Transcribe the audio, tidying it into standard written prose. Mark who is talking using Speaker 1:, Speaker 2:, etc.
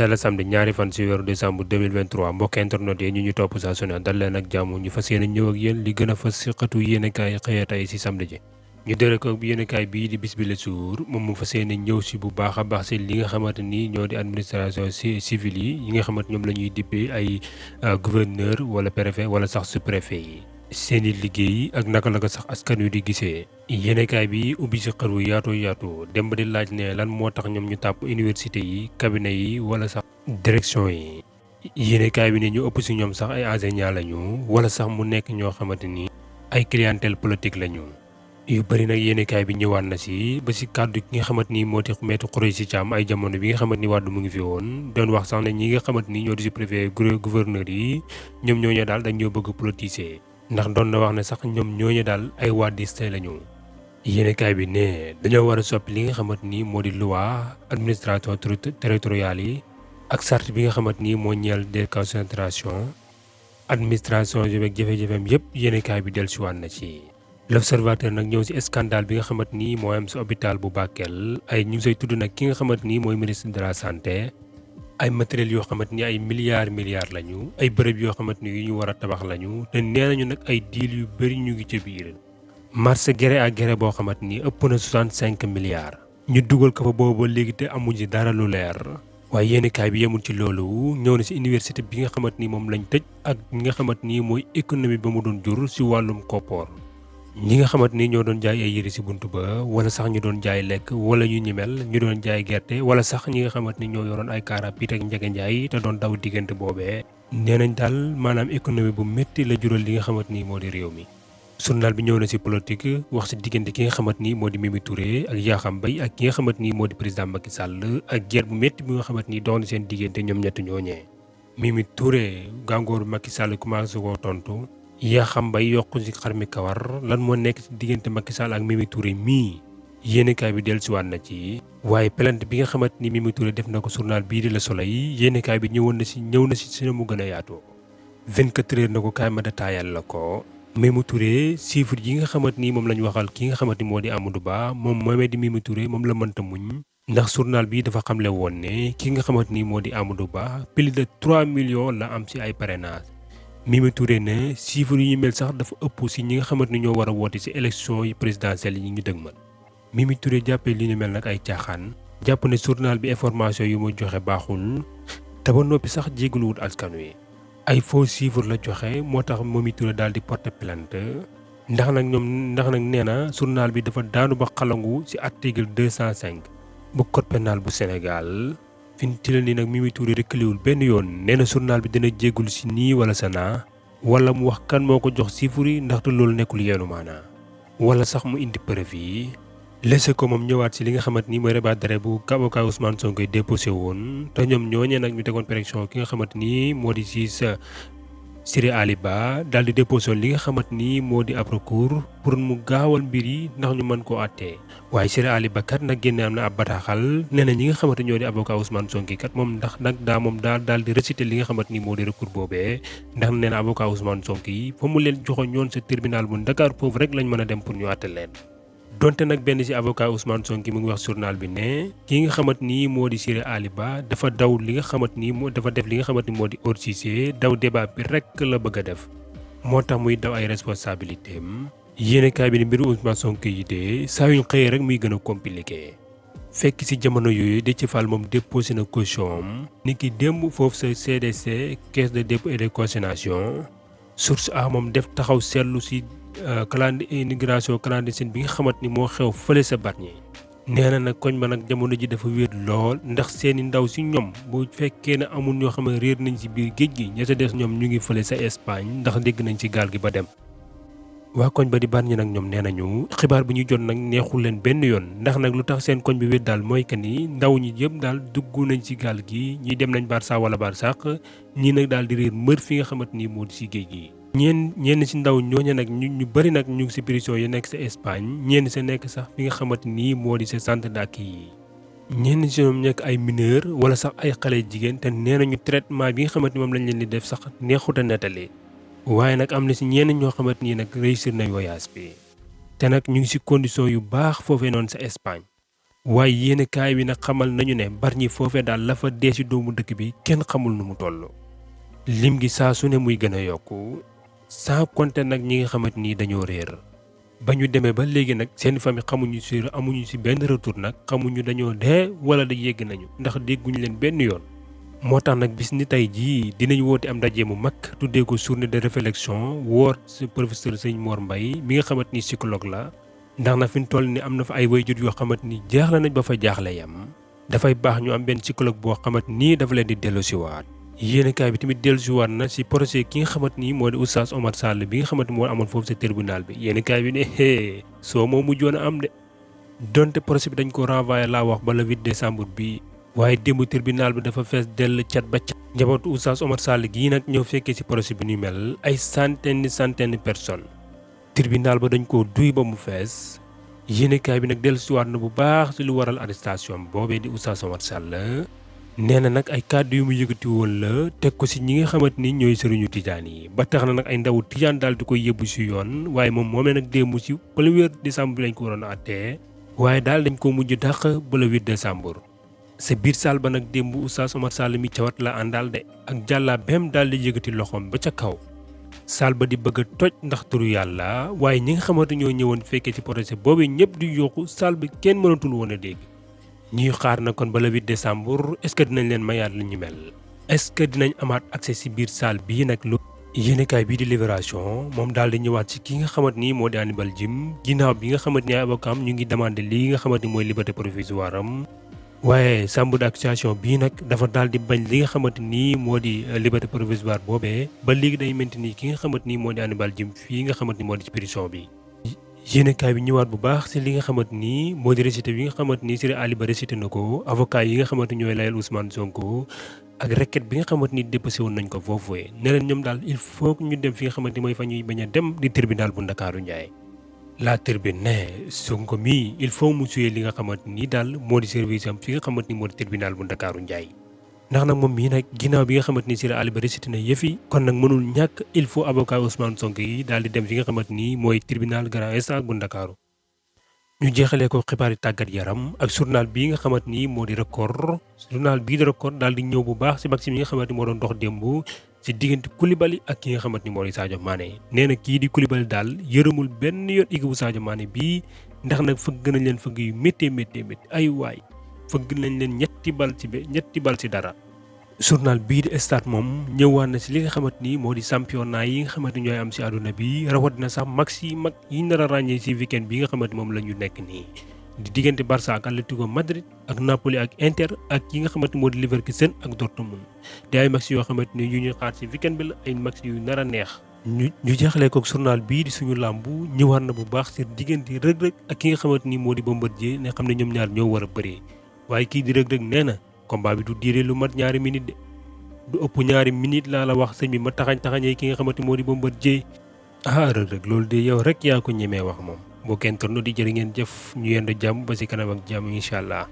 Speaker 1: tey la samedi ñaari fan ci weeru décembre 2023 mbokk internet yi ñu topp saa su ne dal leen ak jàmm ñu fas yéene ñëw ak yéen li gën a fas ci xëtu yéenekaay xëyee tey ci samedi ji. ñu dere ko yéenekaay bii di Bis Bi Le Jour moom mu fas yéene ñëw ci bu baax a baax ci li nga xamante ni ñoo di administration civile yi nga xamante ñoom la ñuy dippee ay gouverneur wala préfet wala sax sous-préfet yi. seeni liggéey ak naka la ko sax askan wi di gisee yéenekaay bi ubbi ci xër wu yaatu dem ba di laaj ne lan moo tax ñoom ñu tàpp université yi cabinet yi wala sax direction yi. yéenekaay bi ne ñu ëpp ci ñoom sax ay enseignants lañu wala sax mu nekk ñoo xamante ni ay clientèle politique lañu. yu bëri nag yéenekaay bi ñëwaat na ci ba ci kàddu ki nga xamante ni moo di Maître Khoureyssi Thiam ay jamono bi nga xamante ni Wade mu ngi fi woon doon wax sax ne ñi nga xamante ni ñoo di sous-préfet gouverneur yi ñoom ñooñu daal dañoo bëgg politiser. ndax doon na wax ne sax ñoom ñooñu daal ay wadiste lañu. yéenekaay bi ne dañoo war a soppi li nga xamante ni moo di loi administration territoriale yi ak charte bi nga xamante ni moo ñeel déconcentration administration yi ak jafe-jafeem yëpp yéenekaay bi dellusiwaat na ci. L'Observateur nag ñëw ci scandale bi nga xamante ni moo am ci hôpital bu Bakel ay ñu ngi say tudd nag ki nga xamante ni mooy ministre de la santé. ay matériels yoo xamante ni ay milliards lañu ay bërëb yoo xamante ni yu ñu war a tabax lañu te nee nañu nag ay deal yu bëri ñu ngi ca biir. marché gré à gré boo xamante ni ëpp na 65 milliards. ñu dugal ko fa boobu ba léegi te amuñ ci dara lu leer. waaye yéenekaay bi yemul ci loolu ñëw na ci université bi nga xamante ni moom lañ tëj ak ñi nga xamante ni mooy économie ba mu doon jur ci wàllum koppoor. ñi nga xamante ni ñoo doon jaay ay yëre ci buntu ba wala sax ñu doon jaay lekk wala ñu ñimel ñu doon jaay gerte wala sax ñi nga xamante ni ñoo yoroon ay kaarapit ak njëge njaay te doon daw diggante boobee. nee nañ daal maanaam économie bu métti la jural li nga xamante ni moo di réew mi. journal bi ñëw na ci politique wax ci diggante ki nga xamante ni moo di Mimi Touré ak Yakham Mbaye ak ki nga xamante ni moo di président Macky Sall ak guerre bu métti bi nga xamante ni doon seen diggante ñoom ñett ñooñee. Mimi Touré gàngooru Macky Sall commencé koo tontu. Yakham Mbaye yokku ci xar mi kawar lan moo nekk ci diggante Macky Sall ak Mimi Touré mii yéenekaay bi dellusiwaat na ci. waaye plainte bi nga xamante ni Mimi Touré def na ko journal bii di Le Soleil yéenekaay bi ñëw na ci mu gën a yaatoo. 24 heures na ko kaay ma détaayal la ko. Mimi Touré chiffre yi nga xamante ni moom lañ waxal ki nga xamante ni moo di Amadou Ba moom moomee di Mimi Touré moom la mënta muñ. ndax journal bi dafa xamle woon ne ki nga xamante ni moo di Amadou Ba plus de 3 millions la am ci ay parrainage. Mimi Touré ne chiffre yu ñu mel sax dafa ëpp ci ñi nga xamante ni ñoo war a woote ci élection yi présidentielles yi ñu dëgmal. Mimi Touré jàppee li ñu mel nag ay caaxaan jàpp ne journal bi information yu mu joxe baaxul te ba noppi sax jégaluwut askan wi. ay faux chiffre la joxe moo tax Mimi Touré daal di porter plainte ndax nag nee na journal bi dafa daanu ba xalangu ci article 205 bu code pénal bu Sénégal. fi mu toll nii nag Mimi Touré rëkkaliwul benn yoon nee na journal bi dina jéggul ci nii wala sa naa wala mu wax kan moo ko jox chiffre yi ndaxte loolu nekkul yeenu maanaa wala sax mu indi preuve yi. laissé ko moom ñëwaat ci li nga xamante ni mooy rabat d'arrêt bu avocat Ousmane Sonko koy déposé woon te ñoom ñooñee nag ñu tegoon pression ki nga xamante ni moo di ci sa Siré Ali Ba daal di déposé li nga xamante ni moo di ab recours pour mu gaawal mbir yi ndax ñu mën koo àttee. waaye Siré Ali Ba kat nag génne am na ab bataaxal nee na ñi nga xamante ñoo di avocat Ousmane Sonko kat moom ndax nag daal di réciter li nga xamante ni moo di recours boobee ndax nee na avocat Ousmane Sonko yi fa mu leen joxoon ñoon sa tribunal bu Dakar foofu rek lañ mën a dem pour ñu àtte leen. donte nag benn ci avocat Ousmane Sonko mu ngi wax journal bi ne ki nga xamante ni moo di Siré Ali Ba dafa daw li nga xamante ni dafa def li nga xamante ni moo di hors-jeu daw débat bi rek la bëgg a def moo tax muy daw ay responsabilité am. yéenekaay bi ne mbiru Ousmane Sonko yi de saa yuñ xëyee rek muy gën a compliqué fekk ci jamono yooyu Déthié Fall moom déposé na caution am ni ki démb foofu sa CDC caisse de dépôt et de consignation source a moom def taxaw seetlu ci immigration clandestine bi nga xamante ni moo xew fële sa Bargny. nee na nag koñ ba nag jamono ji dafa wéet lool ndax seeni ndaw ci ñoom bu fekkee ne amul ñoo xam ne réer nañ ci biir géej gi ña ca des ñoom ñu ngi fële sa Espagne ndax dégg nañ ci gaal gi ba dem. waa koñ ba di Bargny nag ñoom nee nañu xibaar bi ñu jot nag neexul leen benn yoon ndax nag lu tax seen koñ bi wéet daal mooy que ni ndaw ñi yëpp daal dugg nañ ci gaal gi ñii dem nañ Barça wala Barsaq ñii nag daal di réer mbër fi nga xamante ni moo di ci géej gi. ñenn ci ndaw ñooñu nag ñu bari nag ñu ngi ci prison yi nekk sa Espagne ñenn sa nekk sax fi nga xamante ni moo di sa centre d'accueil yi. ñenn ci ñoom nekk ay mineur wala sax ay xale jigéen te nee nañu traitement bi nga xamante ni moom lañ leen di def sax neexut a nettali. waaye nag am na ci ñenn ñoo xamante ni nag réussir nañ voyage bi te nag ñu ngi ci condition yu baax foofee noonu sa Espagne. waaye yéenekaay bi nag xamal nañu ne Bargny foofee daal la fa dee ci doomu dëkk bi kenn xamul nu mu toll. lim gi saa su ne muy gën a yokku sans compter nag ñi nga xamante ni dañoo réer. ba ñu demee ba léegi nag seen famille amuñu ci benn retour nag xamuñu dañoo dee wala da yegg nañu ndax dégguñu leen benn yoon. moo tax nag bis ni tey jii dinañ woote am ndaje mu mag tuddee ko journée de réflexion woor si professeur Sëñ Mor Mbaye mi nga xamante ni psychologue la. ndax na fi ñu toll ni am na fa ay waajur yoo xamante ni jaaxle nañ ba fa jaaxle yam dafay baax ñu am benn psychologue boo xamante ni dafa leen di dellusiwaat. yéenekaay bi tamit dellusiwaat na ci procès ki nga xamante ni moo di Oustaz Omar Sall bi nga xamante moo amoon foofu sa tribunal bi yéenekaay bi ne soo moo mujjoon a am de. donte procès bi dañ ko renvoyé laa wax ba le 8 décembre bi waaye démb tribunal bi dafa fees dell cat ba cat. njabootu Oustaz Omar Sall gii nag ñëw fekkee ci procès bi ñu mel ay centaine personnes. tribunal ba dañ ko duy ba mu fees. yéenekaay bi nag dellusiwaat na bu baax ci lu waral arrestation boobee di Oustaz Omar Sall. nee na nag ay kàddu yu mu yëkkati woon la teg ko ci ñi nga xamante ni ñooy sëriñu tijaan yi ba tax na nag ay ndawu tijaan daal di koy yóbbu ci yoon waaye moom moomee nag démb ci 1er décembre bi lañ ko waroon a àttee waaye daal dañ ko mujj dàq ba le 8 décembre. sa biir saal ba nag démb Oustaz Omar Sall mi cawat la àndaal de ak jàllaa bem daal di yëkkati loxoom ba ca kaw. saal ba di bëgg a toj ndax turu yàlla waaye ñi nga xamante ñoo ñëwoon fekkee ci procès boobu ñëpp di yokku saal bi kenn mënatul woon a dégg. ñuy xaar na kon ba le 8 décembre est-ce que dinañ leen mayaat li ñu mel est-ce que dinañ amaat accès ci biir salle bii nag lu. yéenekaay bii di Libération moom daal di ñëwaat ci ki nga xamante ni moo di Hannibal Djim ginnaaw bi nga xamante ni ay avocat am ñu ngi demandé lii nga xamante ni mooy liberté provisoire am. waaye chambre d'accusation bii nag dafa daal di bañ li nga xamante ni moo di liberté provisoire boobee ba léegi day maintenir ki nga xamante ni moo di Hannibal Djim fii nga xamante ni moo di ci prison bi. yéenekaay bi ñëwaat bu baax ci li nga xamante ni moo di récité bi nga xamante ni Siré Ali Ba récité na ko avocat yi nga xamante ñooy layal Ousmane Sonko ak requête bi nga xamante ni déposé woon nañ ko foofee ne leen ñoom daal il faut que ñu dem fi nga xamante ni mooy fa ñuy bañ a dem di tribunal bu Ndakaaru Njaay. la tribune ne Sonko mi il faut mu suyee li nga xamante ni daal moo di service am fi nga xamante ni moo di tribunal bu Ndakaaru Njaay. ndax nag moom mii nag ginnaaw bi nga xamante ni Siré Ali Ba récité na yëfi kon nag mënul ñàkk il faut avocat Ousmane Sonko yi daal di dem fi nga xamante ni mooy tribunal grande instance bu Ndakaaru. ñu jeexalee ko xibaari tàggat yaram ak journal bii nga xamante ni moo di record journal bii di record daal di ñëw bu baax ci vaccin yi nga xamante ni moo doon dox démb ci diggante Koulibaly ak ki nga xamante ni moo di Sadio Mané. nee na kii di Koulibaly daal yërëmul benn yoon équipe bu Sadio Mané bii ndax nag fëgg nañ leen fëgg yu métti ay waay fëgg nañ leen ñetti bal ci dara. journal bii di Stades moom ñëwaat na ci li nga xamante ni moo di championnat yi nga xamante ñooy am ci àdduna bi rawatina sax max yi mag yi nar a ràññee ci weekend bi nga xamante moom la ñu nekk nii di diggante Barça ak Atlético Madrid ak Napoli ak Inter ak yi nga xamante moo di Leverkusen ak Dortmund di ay max yoo xamante ni yu ñuy xaar ci weekend bi la ay max yu nar a neex. ñu jeexalee ko journal bii di suñu làmbu ñëwaat na bu baax ci diggante Reug Reug ak ki nga xamante ni moo di Bombardier ne xam ne ñoom ñaar ñoo war a bëree waaye kii di Reug Reug nee na combat bi du diire lu mat ñaari minute de du ëpp ñaari minute laa la wax sëñ bi ma taxañee ki nga xamante moo di Bombardier Reug Reug loolu de yow rek yaa ko ñemee wax moom boo kenn torno di jërë ngeen jëf ñu yendu jàmm ba ci kanam ak jàmm incha allah.